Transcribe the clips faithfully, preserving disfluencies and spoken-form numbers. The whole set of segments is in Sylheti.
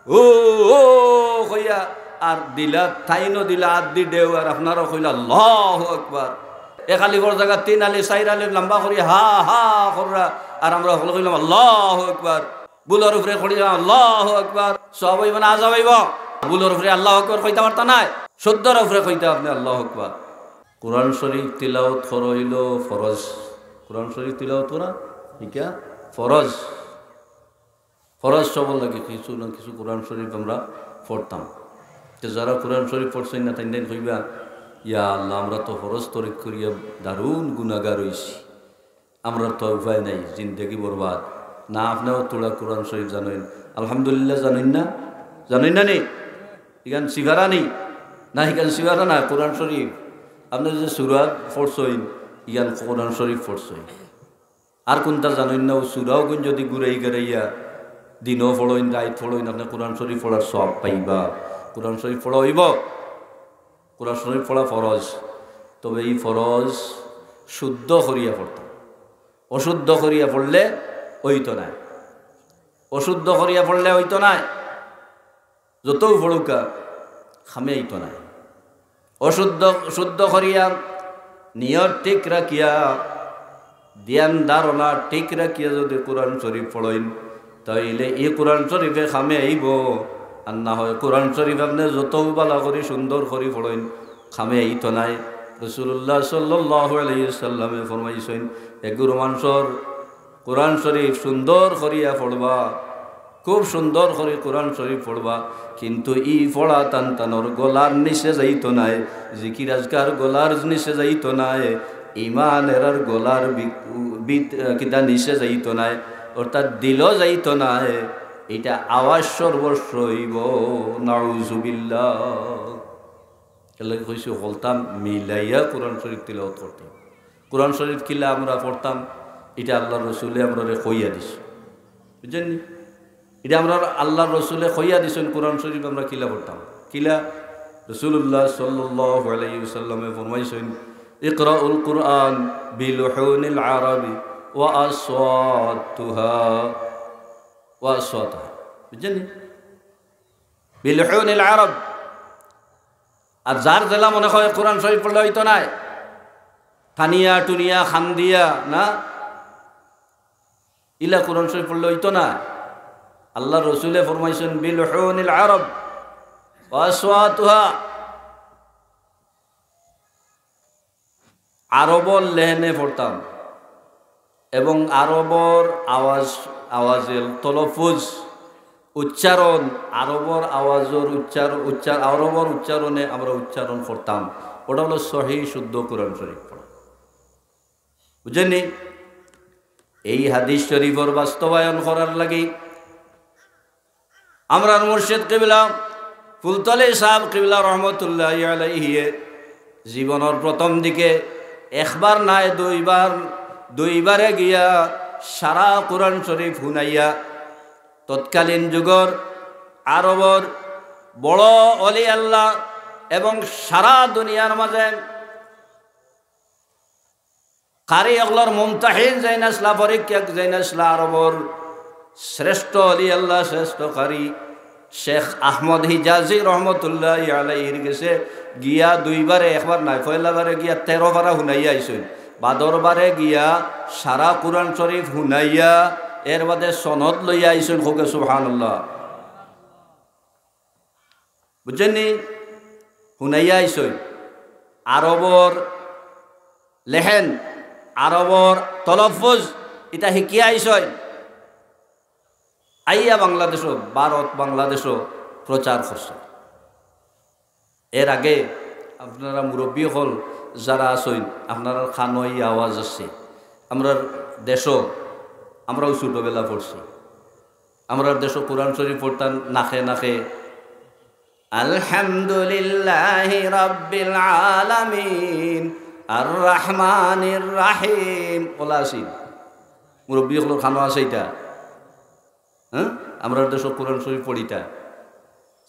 ও, ও কইয়া, আর দিলা, তাইনও দিলা আত দি ঢেউ, আর আপনারাও কইলা আল্লাহু আকবার। এক আলিফর জাগাত তিন আলিফ, চাইর আলিফ লম্বা করি হা হা কররা, আর আমরা হকলে কইলাম আল্লাহু আকবার। ভুলর উপরে কইলাম আল্লাহু আকবার। সওয়াব অইবো না আজাব অইবো? ভুলর উপরে আল্লাহু আকবার কইতা পারতা নায়, শুদ্ধর উপরে কইতা আপনে আল্লাহু আকবার। কোরআন শরীফ তিলাওয়াত করা অইলো ফরজ। কোরআন শরীফ তিলাওয়াত করা ইটা ফরজ। ফরজ সবর লাগি কিছু না কিছু কোরআন শরীফ আমরা পড়তাম। তে যারা কোরআন শরীফ পড়ছইন না, তাইন তাইন কইবা, "ইয়া আল্লাহ, আমরা তো ফরজ তরিক করিয়া দারুণ গুনাগার অইছি, আমরার তো উপায় নাই, জিন্দেগি বরবাদ।" না, আপনেও থুড়া কোরআন শরীফ জানইন, আলহামদুলিল্লাহ জানইন না? জানইন না নি? ইখান শিফারা নি? না, ইখান শিফারা না, কোরআন শরীফ। আপনে যে সুরা পড়ছইন, ইখান কোরআন শরীফ পড়ছইন। আর কুনটা জানইন না, অউ সুরাও কুন যদি ঘুরাই গেরাইয়া দিনও পড়ইন, রাইত পড়ইন, আপনে কোরআন শরীফ পড়ার সওয়াব পাইবা। কোরআন শরীফ পড়া অইবো, কোরআন শরীফ পড়া ফরজ। তবে ই ফরজ শুদ্ধ করিয়া পড়তাম, অশুদ্ধ করিয়া পড়লে অইতো নায়, অশুদ্ধ করিয়া পড়লে অইতো নায়। যতউ পড়ুক্কা, কামে আইতো নায়। অশুদ্ধ, শুদ্ধ করিয়া, নিয়ত ঠিক রাখিয়া, ধ্যান ধারণা ঠিক রাখিয়া যদি কোরআন শরীফ পড়ইন, তাইলে ই কোরআন শরীফে কামে আইবো। আর না হয় কোরআন শরীফ আপনে যতউ ভালা করি সুন্দর করি পড়ইন, কামে আইতো নায়। রাসূলুল্লাহ সাল্লাল্লাহু আলাইহি ওয়াসাল্লামে ফরমাইছইন, এগুর মানষর কোরআন শরীফ সুন্দর করিয়া পড়বা, খুব সুন্দর করি কোরআন শরীফ পড়বা, কিন্তু ই পড়া তান তানর গলার নিচে যাইতো নায়, জিকির আজকার গলার নিচে যাইতো নায়, ইমান এরার গলার বি-, বি-, কিতা নিচে যাইতো নায়, অর্থাৎ দিলো যাইতো নায়, ইটা আওয়াজ সর্বস্ব অইবো, নাউজুবিল্লাহ। এরলাগি কইছি, হকলতা মিলাইয়া কোরআন শরীফ তিলাওয়াত করতে। কোরআন শরীফ কিলা আমরা পড়তাম, ইটা আল্লার রসুলে আমরারে কইয়া দিছইন, বুঝছইন নি? ইটা আমরার আল্লার রসুলে কইয়া দিছইন, কোরআন শরীফ আমরা কিলা পড়তাম। কিলা? রাসূলুল্লাহ সাল্লাল্লাহু আলাইহি ওয়াসাল্লামে ফরমাইছইন, "ইকরাউল কুরআন বিলুহুনিল আরাবি ওয়া আসওয়াতুহা, ওয়া আসওয়াতুহা।" বুঝছইন নি? বিলুহুনিল আরাব। আর যার যেলা মনে কয় কোরআন শরীফ পড়লে অইতো নায়, টানিয়া টুনিয়া কান্দিয়া না, ইলা কোরআন শরীফ পড়লে অইতো নায়। আল্লার রসুলে ফরমাইছইন, "বিলুহুনিল আরাব ওয়া আসওয়াতুহা।" আরবর লেহেনে পড়তাম এবং আরবর আওয়াজ, আওয়াজে তলফুজ, উচ্চারণ, আরবর আওয়াজর উচ্চার-, উচ্চার-, আরবর উচ্চারণে আমরা উচ্চারণ করতাম। ওটা অইলো সহি শুদ্ধ কোরআন শরীফ পড়া। বুঝছইন নি? এই হাদিস শরীফর বাস্তবায়ন করার লাগি আমরার মুর্শিদ কিবলা ফুলতলি সাহেব কিবলা রহমতুল্লাহি আলাইহিয়ে জীবনর প্রথম দিকে একবার নায় দুইবার, দুইবারে গিয়া সারা কোরআন শরীফ হুনাইয়া তৎকালীন যুগর আরবর বড় অলি আল্লাহ এবং সারা দুনিয়ার মাঝে কারি অকলর মুমতাহিন যেইন আছলা, পরীক্ষক যেইন আছলা, আরবর শ্রেষ্ঠ অলি আল্লাহ, শ্রেষ্ঠ কারি শেখ আহমদ হিজাজি রহমতুল্লাহি আলাইহির গেছে গিয়া দুইবারে, একবার নায়, পয়লা বারে গিয়া তেরো পারা হুনাইয়া আইছইন, বাদর বারে গিয়া সারা কোরআন শরীফ হুনাইয়া এর বাদে সনদ লইয়া আইছইন। কউক্কা সুবহানাল্লাহ। বুঝছইন নি? হুনাইয়া আইছইন। আরবর লেহেন, আরবর তলফুজ, ইটা হিকিয়া আইছইন। আইয়া বাংলাদেশো, ভারত, বাংলাদেশো প্রচার করছইন। এর আগে আপনারা মুরব্বি অকল যারা আছইন, আপনারার কানো ই আওয়াজ আছে। আমরার দেশো, আমরাও ছোটবেলা পড়ছি। আমরার দেশো কোরআন শরীফ পড়তাম নাকে নাকে, "আলহামদুলিল্লাহি রাব্বিল আলামিন, আর রহমানির রাহিম।" অলা আছিল। মুরব্বি অকলর কানো আছে ইটা? হ্যাঁ? আমরার দেশো কোরআন শরীফ পড়িতা।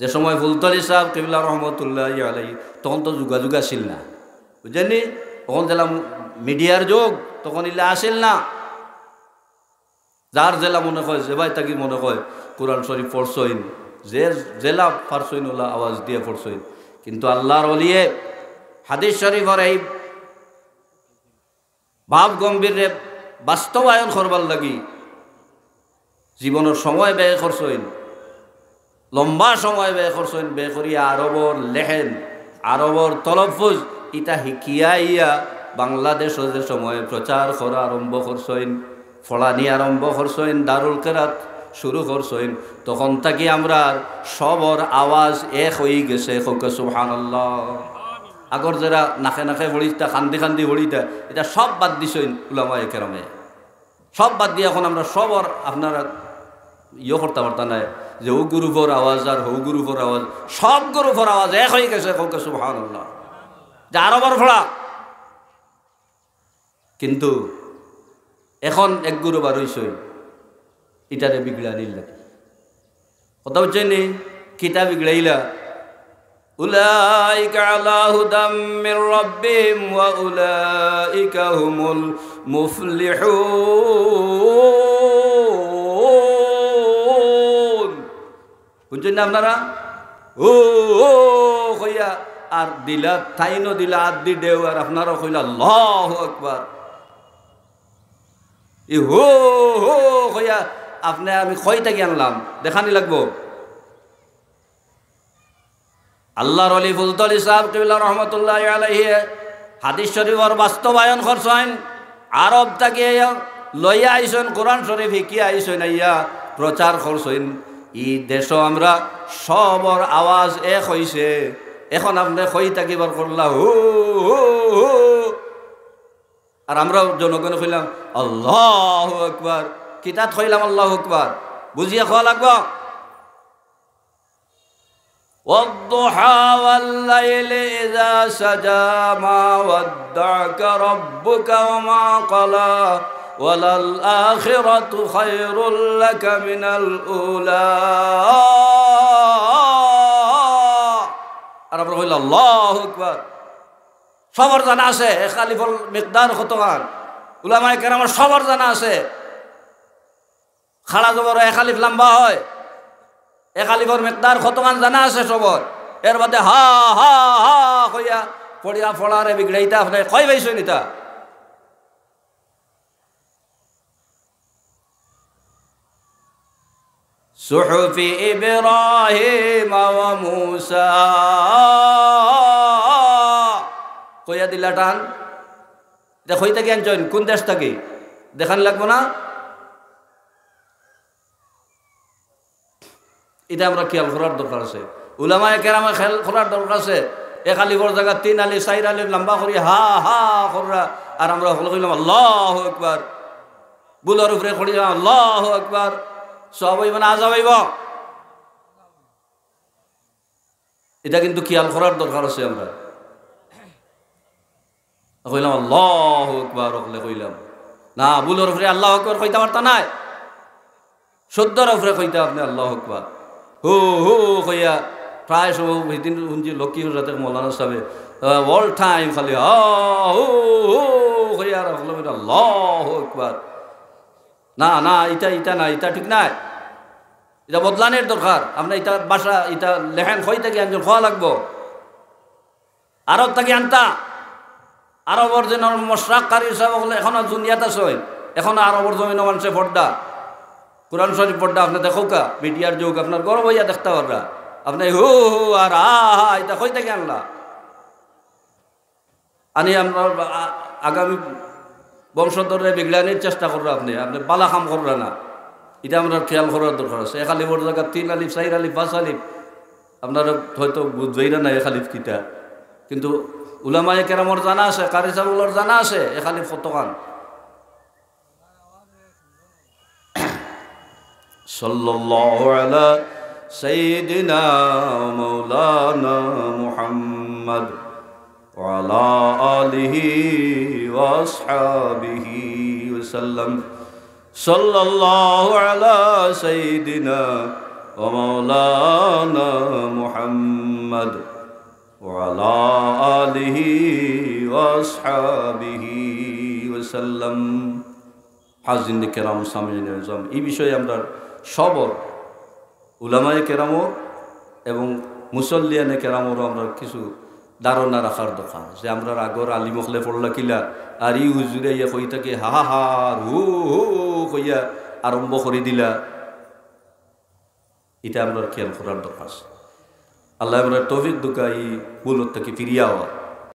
যে সময় ফুলতলি সাহেব কিবলা রহমতুল্লাহি আলাইহি, তখন তো যোগাযোগ আছিল না। বুঝছইন নি? তখন যেলা মিডিয়ার যুগ, তখন ইলা আছিল না। যার যেলা মনে কয়, যেবায় থাকি মনে কয়, কোরআন শরীফ পড়ছইন, যে যেলা পারছইন ওলা আওয়াজ দিয়া পড়ছইন। কিন্তু আল্লাহর ওলিয়ে হাদিস শরীফর এই ভাব গম্ভীররে বাস্তবায়ন করবার লাগি জীবনর সময় ব্যয় করছইন, লম্বা সময় ব্যয় করছইন, ব্যয় করিয়া আরবর লেহেন, আরবর তলফুজ ইতা হিকিয়া আইয়া বাংলাদেশো যে সময় প্রচার করা আরম্ভ করছইন, ফড়ানি আরম্ভ করছইন, দারুল কেরাত শুরু করছইন, তখন থাকি আমরার সবর আওয়াজ এক অইগেছে। কউক্কা সুবহানাল্লাহ। আগর যেরা নাকে নাকে ফড়িতা, কান্দি কান্দি ফড়িতা, ইতা সব বাদ দিছইন উলামায়ে কেরামে। সব বাদ দিয়া এখন আমরা সবর আপনারা ইয়ে করতা পারতা নায় যে অউ গ্রুপর আওয়াজ আর হউ গ্রুপর আওয়াজ, সব গ্রুপর আওয়াজ এক অইগেছে। কউক্কা সুবহানাল্লাহ। যে আরবর ফড়া। কিন্তু এখন এক গ্রুপ বার অইছইন, ইটারে বিগড়ানির লাগি। কথা বুঝছইন নি? কিতা বিগড়াইলা? উলাইকা আলা হুদাম মির রাব্বিহিম ওয়া উলাইকা হুমুল মুফলিহুন। বুঝছইন না আপনারা? ও, ও, কইয়া আর দিলা, তাইনও দিলা আত দি ঢেউ, আর আপনারাও কইলা, "আল্লাহু আকবার।" ই হো, হো কইয়া আপনে আমি কই থাকি আনলাম, দেখানি লাগবো। আল্লাহর ওলি ফুলতলি সাহেব কিবলা রহমতুল্লাহি আলাইহি হাদিস শরীফর বাস্তবায়ন করছইন। আরব থাকি লইয়া আইছইন, কোরআন শরীফ হিকিয়া আইছইন, আইয়া প্রচার করছইন। ই দেশো আমরা সবর আওয়াজ এক অইছে। এখন আপনে কই থাকি বার করলা, হু, হু, হু। আর আমরা জনগণে কইলাম, "আল্লাহু আকবার।" কিতাত কইলাম, "আল্লাহু আকবার।" বুঝিয়া কওয়া লাগবো। والضحى والليل إذا سجى ما ودعك ربك وما قلى وللآخرة خير لك من الأولى। আর আমরা কইলাম, "আল্লাহু আকবার।" সবর জানা আছে এক আলিফর মিকদার কতখান, উলামায়ে কেরামর সবর জানা আছে। খাড়া জবর এক আলিফ লম্বা হয়, এক আলিফর মিকদার কতখান জানা আছে সবর। এর বাদে হা, হা, হা কইয়া পড়িয়া ফড়ারে বিগড়াইতা আপনে কই পাইছইন ইতা? সুহুফি ইব্রাহিম ওয়া মুসা। কইয়া দিলা টান। ইতা কই থাকি আনছইন? কোন দেশ থাকি? দেখানি লাগবো না? ইতা আমরা খিয়াল করার দরকার আছে। উলামায়ে কেরামে খিয়াল করার দরকার আছে। এক আলিফর জাগাত তিন আলিফ, চাইর আলিফ লম্বা করি হা, হা কররা। আর আমরা হকলে কইলাম, "আল্লাহু আকবার।" ভুলর উপরে করি, "আল্লাহু আকবার।" সওয়াব অইবো না আজাব অইবো? ইতা কিন্তু খিয়াল করার দরকার আছে আমরা। কইলাম, "আল্লাহু আকবার", হকলে কইলাম। না, ভুলর উপরে আল্লাহু আকবার কইতা পারতা নায়। শুদ্ধর উপরে কইতা আপনে আল্লাহু আকবার। হু, হু কইয়া প্রায় সময় হিদিন হুনছি লক্ষ্মীপুর রাতে মৌলানা সাহেবে, আহ, all time খালি হা, হু, হু কইয়া আর হকলে কইতা, "আল্লাহু আকবার।" না, না, ইতা, ইতা না, ইতা ঠিক নায়। ইতা বদলানির দরকার। আপনে ইতা ভাষা, ইতা লেহেন কই থাকি আনছইন কওয়া লাগবো। আরব থাকি আনতা। আরবর যে নরম মশরাক কারি সাহেব হকলে এখনো দুনিয়াত আছে, এখনো আরবর জমিনো মানষে পড়রা। কোরআন শরীফ পড়রা, আপনে দেখউক্কা, মিডিয়ার যুগ, আপনার ঘরো বইয়া দেখতা পাররা। আপনে হু হু আর আ হা, ইতা কই থাকি আনলা? আনি আমরা আ-, আগামী বংশধররে বিগড়ানির চেষ্টা কররা আপনে, আপনে বালা কাম কররা না। ইটা আমরার খিয়াল করার দরকার আছে। এক আলিফর জাগাত তিন আলিফ, চাইর আলিফ, পাঁচ আলিফ, আপনারা হয়তো বুঝবায়রা না এক আলিফ কিতা, কিন্তু উলামায়ে কেরামর জানা আছে, কারি সাহেব অকলর জানা আছে এক আলিফ কতখান। صلى الله على سيدنا ومولانا محمد وعلى آله وأصحابه وسلم. صلى الله على سيدنا ومولانا محمد وعلى آله وأصحابه وسلم. হাজিরিন কেরাম, সামিঈন এজম, এই বিষয়ে আমরা সবর, উলামায়ে কেরামর এবং মুসল্লিয়ানে কেরামরও আমরার কিছু ধারণা রাখার দরকার যে আমরার আগর আলিম অকলে পড়লা কিলা, আর ই হুজুরে ইয়া কই থাকে হা হা হা, হু হু কইয়া আরম্ভ করি দিলা। ইটা আমরার খেয়াল করার দরকার আছে। আল্লায় আমরার তৌফিক দেউক্কা ই ভুল থাকি ফিরিয়া আওয়া।